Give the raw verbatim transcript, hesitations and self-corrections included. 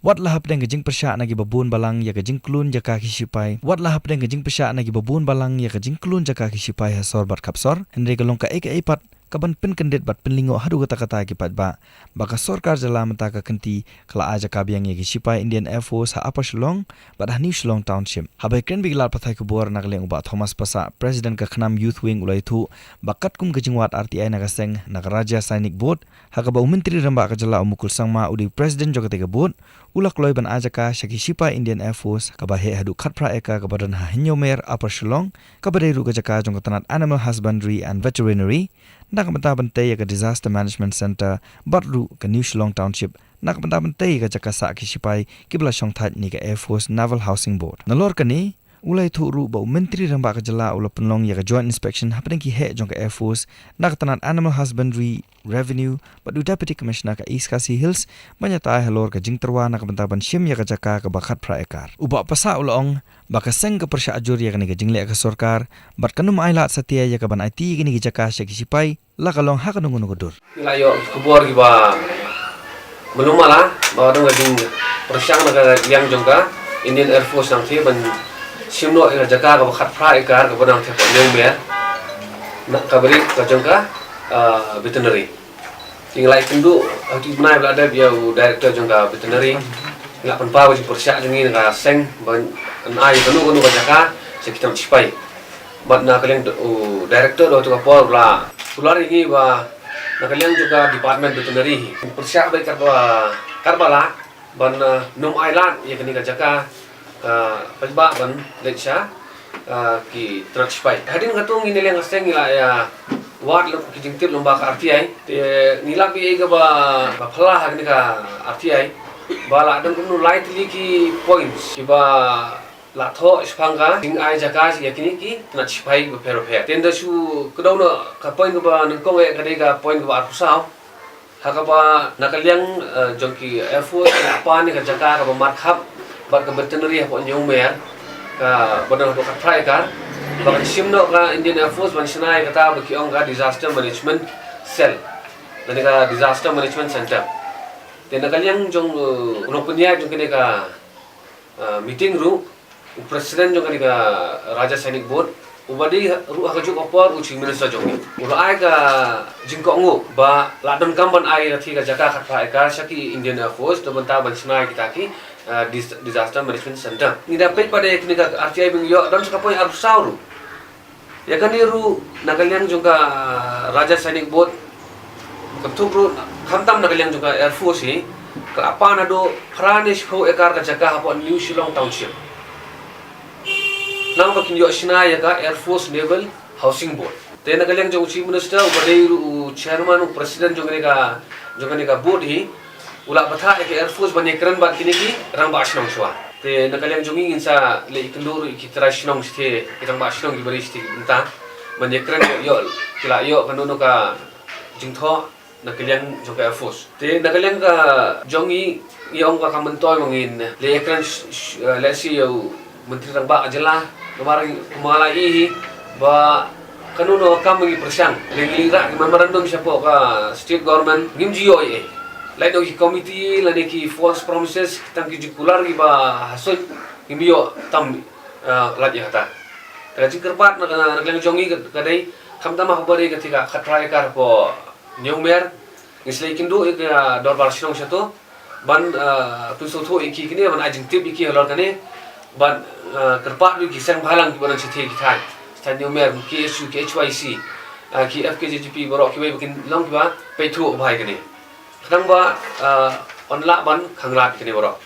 Wat la hapdeng ka jingpyrshah na kiba bun balang ïa ka jingklun jaka ki shipai, wat la hapdeng ka jingpyrshah na kiba bun balang ïa ka jingklun jaka ki shipai ha sor bad khapsor, hynrei ka long kaei kaei pat kaban pynkyndit bad pynlyngngoh haduh katta katta ki paidbah ba ka sorkar jylla mynta ka kynti ka la ai jaka biang ïa ki shipai Indian Air Force ha Upper Shillong bad ha New Shillong Township. Haba ïakren bad ki lad pathai khubor na ka liang u Bah Thomas Passah, President ka KHNAM Youth Wing, u la ïathuh ba katkum ka jingwad R T I na ka seng na ka Rajya Sainik Board, ha kaba u Myntri Rangbah ka jylla u Mukul Sangma u dei u President jong katei ka board, u la kloi ban ai jaka sha ki shipai Indian Air Force kaba heh haduh khatphra ekar kaba don ha Hynñiewmer, Upper Shillong, kaba dei ruh ka jaka jong ka tnat Animal Husbandry and Veterinary, na ka bynta ban tei ïa ka Disaster Management Centre bad ruh ka New Shillong Township na ka bynta ban tei ïa ka jaka sah ki shipai kiba la shongthait ne ka Air Force Naval Housing Board. Nalor kane, u la ïathuh ruh ba u Myntri Rangbah ka jylla u la pynlong ïa ka Joint Inspection hapdeng ki heh jong ka Air Force na ka tnat Animal Husbandry, Revenue bad u Deputy Commissioner ka East Khasi Hills ban ïatai halor ka jingtyrwa na ka bynta ban shim ïa ka jaka kaba khatphra ekar. U Bah Passah u la ong ba ka seng ka pyrshah jur ïa kane ka jingleh ka sorkar bad kan ym ailad satia ïa ka ban aiti ïa kine ki jaka sha ki shipai, la ka long ha kano kano ka dur. Ngi la ïoh ki khubor kiba mluh mala ba don ka jingpyrshang na ka liang jong ka Indian Air Force nangta ban shim noh ïa ka jaka kaba khatkhyndai ekar kaba nang thep Hynñiewmer, na ka bynta ka jong ka, ah, veterinary. Ngi la ïakynduh ha kine ki bnai ba la dep ïa u director jong ka veterinary. Ngi la pynpaw ka jingpyrshah jong ngi na ka seng ban ai kano kano ka jaka sha ki tnat shipai. Bad na ka liang u director ha kato ka por u la kular ïa ngi ba na ka liang jong ka department veterinary hi pyrshah beit katba, katba lah ban, uh, nym ailad ïa kane ka jaka, uh, paidbah ban leit sha, uh, ki tnat shipai. Hadien kato ngi na liang ka seng ngi la ïa wad lem ki jingtip lyngba ka R T I. Te ngi la ïohi kaba, ba phylla ha kane ka R T I ba la don kumno lai tylli ki points kiba la thoh shaphang ka jingai jaka ïa kine ki tnat shipai bapher bapher. Te ynda shu kdew noh ka point kaba nyngkong eh ka dei ka point kaba arphew saw. Ha kaba na ka liang, eh, jong ki Air Force ki la pan ïa ka jaka kaba markhap bad ka veterinary hapoh Hynñiewmer kaba don haduh khatphra ekar. Ba kan shim noh ka Indian Air Force ban shna ïa kata ba ki ong ka Disaster Management Cell lane ka Disaster Management Center. Te na ka liang jong, eh, u nongpynïaid jong kane ka, eh, meeting ruh, u president jong kane ka Rajya Sainik Board, uba dei ruh ha kajuh ka por u Chief Minister jong ngi, u la ai ka jingkohnguh ba la donkam ban ai ïa kata ka jaka khatphra ekar sha ki Indian Air Force na ka bynta ban shna ïa kita ki, eh, dis-, Disaster Management Center. Ngi da peit pat ïa kane ka R T I ba ngi ïoh, don sa ka point arphew saw ruh. Ïa kane ruh na ka liang jong ka Rajya Sainik Board, ka thup ruh khamtam na ka liang jong ka Air Force hi, ka la pan haduh phra ne shiphew ekar ka jaka hapoh New Shillong Township. Namar ba kin ïoh shna ïa ka Air Force Naval Housing Board. Te na ka liang jong u Chief Minister, uba dei ruh u chairman, u president jong kane ka, jong kane ka board hi, u la bthah ïa ka Air Force ban ïakren bad kine ki rangbah shnong shuwa. Te na ka liang jong ngi ngin sa leit ïakynduh ruh ïa ki trai shnong shatei, ki rangbah shnong kiba dei shatei ki bynta ban ïakren ïoh, ïoh ki la ïoh kano kano ka jingthoh na ka liang jong ka Air Force. Te na ka liang ka jong ngi, ngi ong ka kam myntoi ba ngin leit ïakren sh-, sh-, eh, lehse ïa u Myntri Rangbah ka jylla, namar kumba la ïohi hi ba kano kano ka kam ngi pyrshang, ngi leit rah ki memorandum shapoh ka state government, ngim ju ïoh ei ei. Lait noh ki committee lane ki false promises, tang ki jingkular kiba hasut, ngim ïoh tam, eh, lait ïa kata. Te ka jingkyrpad na ka, na ka liang jong ngi ka, ka dei, khamtam ha kaba dei kata ka khatphra ekar hapoh Hynñiewmer, ngin sa leit ïakynduh ïa ka dorbar shnong shato ban, eh, pynsngewthuh ïa ki kine, ban ai jingtip ïa ki halor kane, ban, eh, kyrpad ruh ïa ki seng bhalang kiba don shatei ki thaiñ, shatei Hynñiewmer, ki K S U, ki H Y C, eh, ki F K J G P baroh kiwei ba kin long kiba peit thuh bha ïa kane. Khnang ba, eh, yn lah ban khanglad ïa kine baroh.